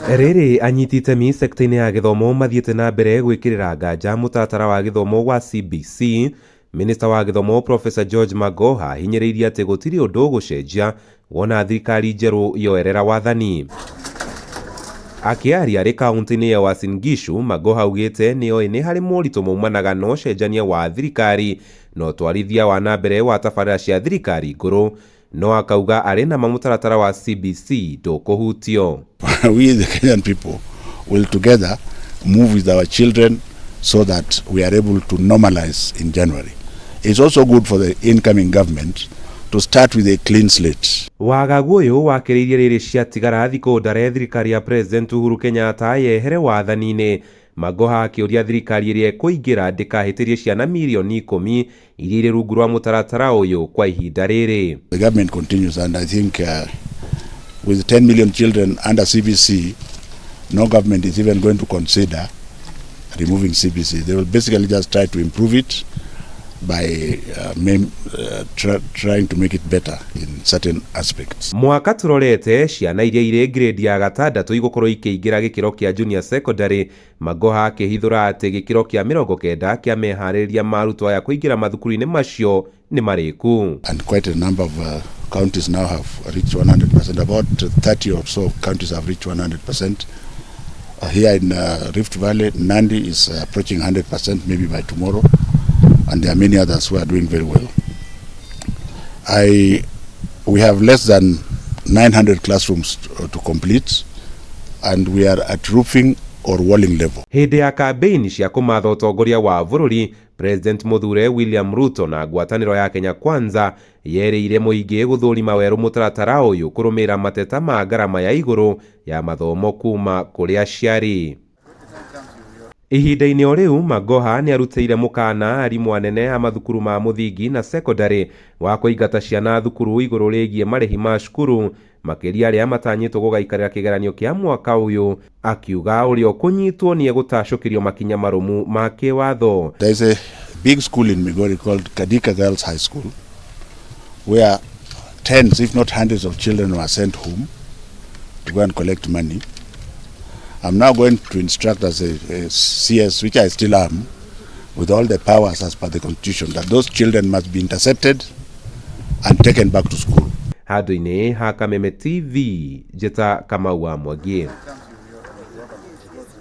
Rĩrĩ anyiti itemi sekta-inĩ ya gĩthomo mathiĩte na mbere gwĩkĩrĩra nganja mũtaratara wa gĩthomo wa CBC, Minista wa gĩthomo Professor George Magoha ahinyĩrĩirie atĩ gũtirĩ ũndũ ũgũcenjia wona thirikari njerũ yoerera wathani. Akĩaria arĩ kaunti-inĩ ya Uasin Gishu, Magoha augĩte nĩoĩ nĩ harĩ moritũ maumanaga na ũcenjania wa thirikari na ũtwarithia wa na mbere wa tabarĩra cia thirikari ngũrũ, no akauga arĩ na ma mũtaratara wa CBC ndũkũhutio. We the Kenyan people will together move with our children so that we are able to normalize in January. It's also good for the incoming government to start with a clean slate. Wagagu ũyũ wakĩrĩirie rĩrĩ ciatigara thikũ ndare thirikari ya President Uhuru Kenyatta yehere wathani-inĩ. Magoha akĩũria thirikari ĩrĩa ĩkũingĩra ndĩkahĩtĩrie ciana mirioni 10 iria irĩ rungu rwa mũtaratara ũyũ kwa ihinda rĩrĩ. The government continues, and I think with 10 million children under CBC, no government is even going to consider removing CBC. They will basically just try to improve it by trying to make it better in certain aspects. Mwaka tũrorete ciana iria irĩ grade ya gatandatũ igũkorwo ikĩingĩra gĩkĩro kĩa junior secondary. Magoha akĩhithũra atĩ gĩkĩro kĩa 90 kĩa meharĩrĩria ma arutwo aya kũingĩra mathukuru-inĩ macio nĩ marĩku. And quite a number of counties now have reached 100%. About 30 or so counties have reached 100%. Here in Rift Valley, Nandi is approaching 100% maybe by tomorrow, and there are many others who are doing very well. We have less than 900 classrooms to complete, and we are at roofing or walling level. Hĩndĩ ya kambĩini cia kũmatha ũtongoria wa bũrũri, President mũthure William Ruto na ngwatanĩro ya Kenya Kwanza yerĩire mũingĩ gũthũrima werũ mũtaratara ũyũ kũrũmĩrĩra mateta ma ngarama ya igũrũ ya mathomo kuma kũrĩ aciari. Ihinda-inĩ o rĩu, Magoha nĩ arutĩire mũkana arimũ anene a mathukuru ma mũthingi na secondary wa kũingata ciana thukuru igũrũ rĩgiĩ marĩhi ma cukuru, makĩria arĩa matanyĩtwo gũgaikarĩra kĩgeranio kĩa mwaka ũyũ, akiuga ũrĩa ũkũnyitwo nĩ egũtacũkĩrio makinya marũmu ma kĩwatho. There is a big school in Migori called Kadika Girls High School, where tens, if not hundreds of children were sent home to go and collect money. I'm now going to instruct as a CS, which I still am, with all the powers as per the Constitution, that those children must be intercepted and taken back to school. Handũ-inĩ ha Kameme TV, njĩta Kamau wa Mwangi.